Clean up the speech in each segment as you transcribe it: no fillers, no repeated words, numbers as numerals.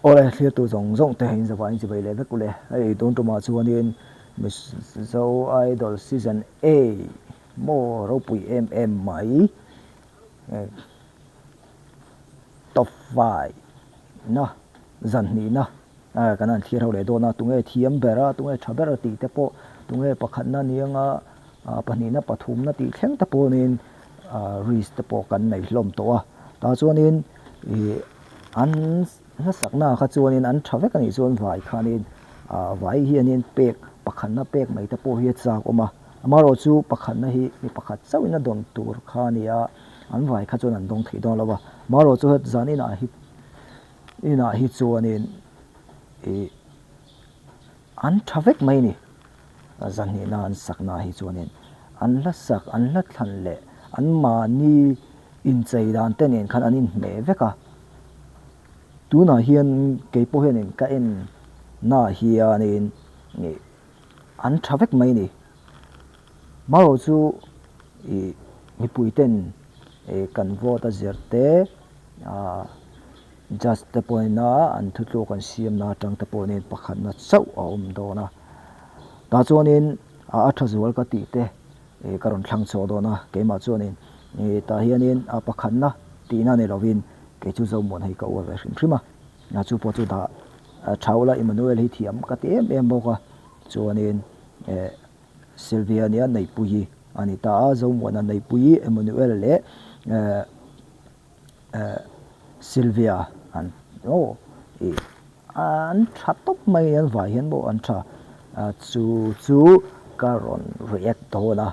Awle thlirtu zawng zawng te in zavai in chivei leh vek ule. Hei tun tumah chuanin Mizo Idol Season A maw ropui em em mai top 5 na zan hnihna kan han thlir ho leh dawn a, tunge thiam ber a, tunge tha ber a tih te pawh, tunge pakhatna nianga pahnihna pathumna tih thleng te pawhin risk te pawh kan nei hlawm tawh a, tah chuanin ih an hmasakna kha chuanin an tha vek a nih chuan vai khanin ah vai hianin pek pakhatna pek mai te pawh hi a chak awm a, amaherawh chu pakhatna hi mi pakhat chauhin a dawn tur kha a ni a, an vai kha chuan an dawng thei dawn lo a, amaherawh chu zan inah hi inah hi chuanin ih an tha vek mai a ni, zanhnihna an sakna hi chuanin an hla sak an hla thlan leh an mahni inchei dan te nen khan an inhmeh vek a, tunah hian kei pawh hianin ka en na hianin ih an tha vek mai a ni. Marawh chu ih mipui ten ih kan vote a zir te ah judge te pawhin a an thutluk an siam na atang te pawhin pakhatna chauh a awm dawn a, tah chuanin a tha zual ka tih te ih ka rawn thlang chhuak dawn a, keimah chuanin ih tah hianin a pakhatna tihna ni lovin kei chu Zomuan hei ka uar ve hrim hrim a, a chu pawh chu dah tha ula Emmanuel hi thiam ka ti em em bawk a, chuanin eh Sylvia nia Neihpuii a ni ta a, Zomuana Neihpuii Emmanuel leh eh eh Sylvia an aw ih an tha tawp mai an vai hian maw an tha chu chu ka rawn react dawn a,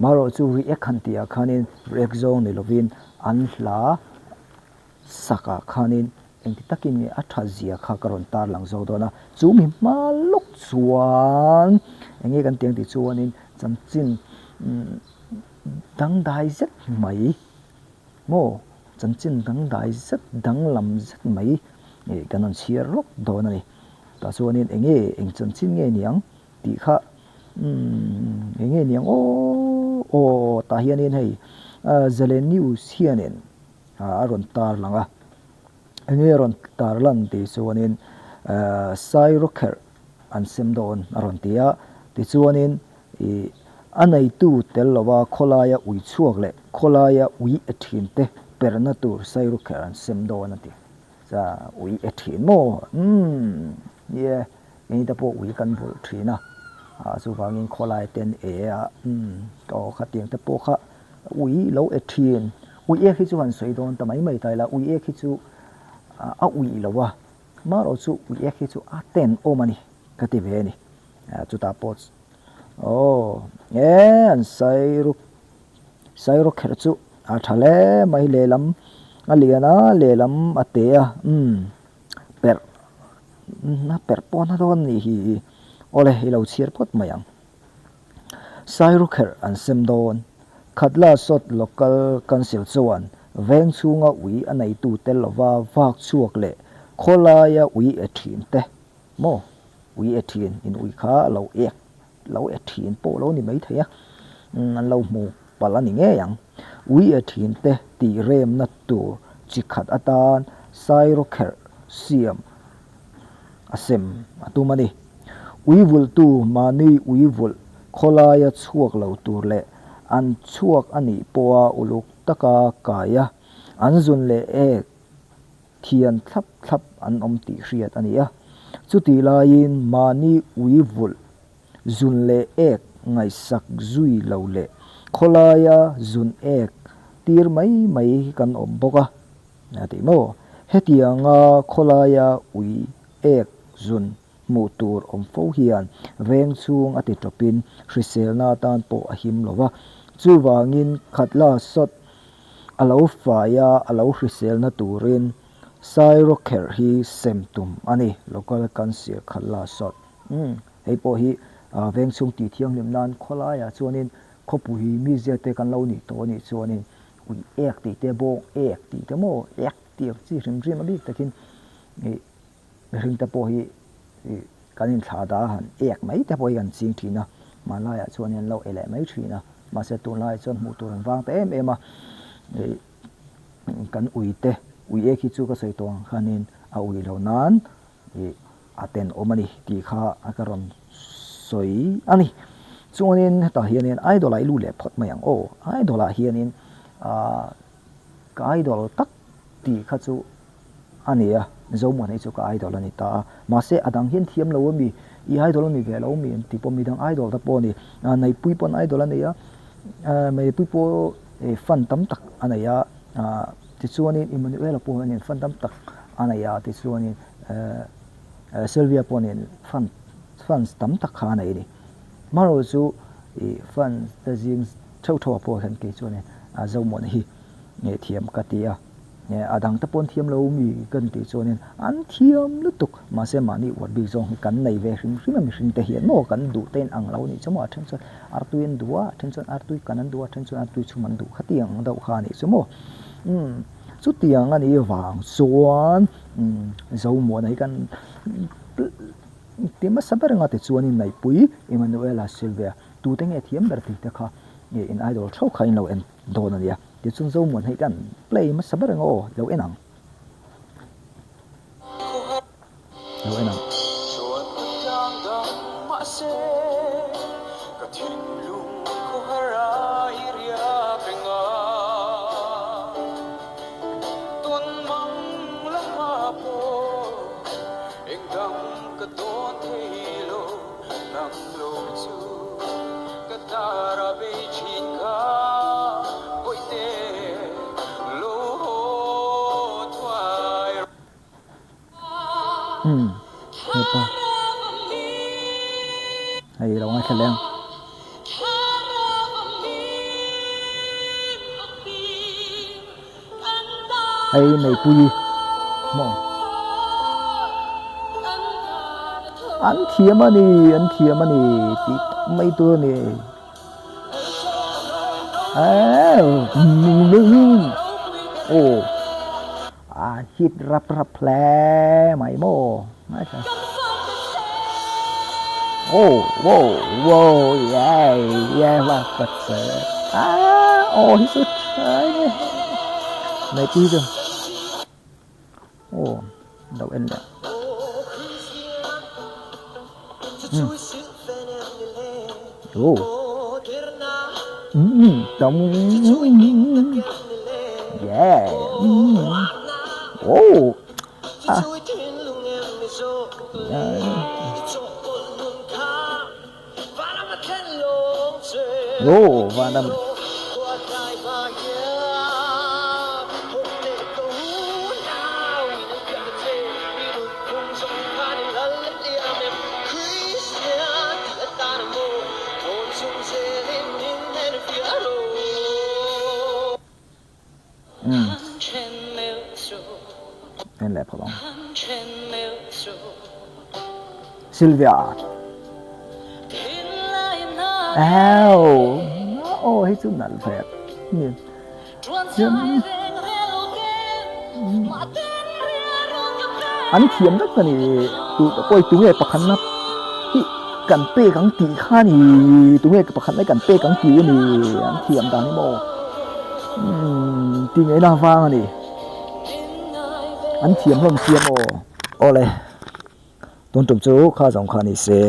marawh chu react han tih ah khanin react zawng ni lovin an hla sakah khanin engti takin nge a tha zia kha ka rawn tar lang zawk dawn a, chu mi hma lawk chuan eng nge kan tih ang tih chuanin chanchin dangdai zet mai maw chanchin dangdai zet danglam zet mai ih kan rawn chhiar lawk dawn a ni. Tah chuanin eng nge eng chanchin nge ni ang tih kha umm eng nge ni ang aw aw tah hianin hei Zalen News hianin a rawn tar lang a, enge a rawn tar lan tih chuanin Sairawkherh an sem dawn a rawn ti a, tichuanin ih a neitu tel lova khawlaia ui chhuak leh khawlaia ui e thin te perhna tur Sairawkherh an sem dawn a ti. Cha ui e thin maw? Umm nie kei te pawh ui kan vulh thin a, chuvangin khawlai ten e a umm aw khatiang te pawh kha Ui lo e thin. Ui ek hi chu han sawi dawn ta mai mai ta ila, ui ek hi chu a ui lo a, marawh chu ui ek hi chu a ten awm a ni ka ti ve a ni. Chutah pawh aw e an sairuk sairuk kherh chu a tha hle mai lehlam a lian a lehlam a te a umm perh a perh pawh na dawn a nih hi awle i lo chhiar phawt mai ang. Sairukherh an sem dawn. Khatla Sawt Local Council chuan veng chhunga ui a neitu tel lova vak chhuak leh khawlaia ui e thin te maw ui e thin in ui kha lo ek lo e thin pawh lo ni mai thei a an lo hmu palh a ni ngei ang. Ui e thin te tih remna tur chi khat atan Sairawkherh siam a sem a tum a ni. Ui vulhtu mahni ui vulh khawlaia chhuak lo tur leh an chhuak a nih pawha uluk taka kai a, an zun leh ek thian thlap thlap an awm tih hriat a ni a. Chutih laiin mahni ui vulh zun leh ek ngaihsak zui lo leh khawlaia zun ek tir mai mai kan awm bawk a. A ti maw? Hetianga khawlaia ui ek zun hmuh tur awm fo hian veng chhung a ti tawpin hriselna atan pawh a him lo va. Chuvangin khatla sawt a lo fai a, a lo hriselna turin Sairawkherh hi sem tum a ni, Local Council khatla sawt. Umm, hei pawh hi veng chhung tih thianghlim nan khawlaiah chuanin khawpui mizia te kan lo nih tawh a nih chuanin Ui ek tih te bawng ek tih te maw ek tih ang chi hrim hrim a bik takin ih mihring te pawh hi ih kan inthlah dah a han ek mai te pawh hi kan ching thin a, hmanlaiah chuan an lo e leh mai thin a, mahse tunlaiah chuan hmuh tur an vang ta em em a, ih kan ui te ui ek hi chu ka sawi tawh ang khanin A ui lo nan ih a tenawm a ni tih kha ka rawn sawi a ni. Chuanin hetah hianin idol ah i lut leh phawt mai ang aw. Idol ah hianin ah ka idol tak tih kha chu a ni a, Zomuan hi chu ka idol a ni ta a. Mahse a dang hian thiam lo a mi, i idol a ni ve lo mi an ti pawh midang idol te pawh a ni. Neihpui pawn idol a nei a, Neihpui pawh fan tam tak a nei a, tichuanin Emmanuela pawh hianin fan tam tak a nei a, tichuanin Sylvia pawh nen fan fans tam tak kha a nei a ni. Hmanraw chu fans te zing theuh theuh ah pawh hian kei chuanin Zomuana hi thiam ka ti a, a dang te pawh an thiam lo mi kan tih chuanin an thiam lutuk mahse mahni uar bik zawng hi kan nei ve hrim hrim a mihring te hian maw kan duh te in ang lo nih chu maw a then chuan artui an duh a a then chuan artui kan an duh a a then chuan artui chhum an duh khatiang ang deuh kha a nih chu maw umm chutiang a nih vang chuan umm Zomuana hi kan ti hmasa ber anga tichuanin Neihpui Emmanuela Sylvia tute nge thiam ber tih te kha in idol theuh kha in lo en dawn a nia. Tichuan Zomuan hei kan play hmasa ber ang aw, lo en ang. Lo en ang. Umm hepa hei lo ngaithla leh ang. Hei Neihpuii maw an thiam a ni an thiam a ni tih tak mai tur a ni aw a hit rap rap hle mai maw ngaithla aw wow wow yeah yeah va ka che ah aw hi chu tha e Neihpuii chu aw lo en leh um oh um tam yeah um oh ah oh vanram umm en leh phawt ang Sylvia Aw aw hei chu nalh ve An thiam vek a ni tu pawi tunge pakhatna hi kan pek ang tih kha a ni tunge pakhatna hi kan pek ang tih a ni an thiam dan hi maw umm tih ngaihna vang a ni an thiam hlawm sia maw awle tun tum chu kha zawng kha ni se.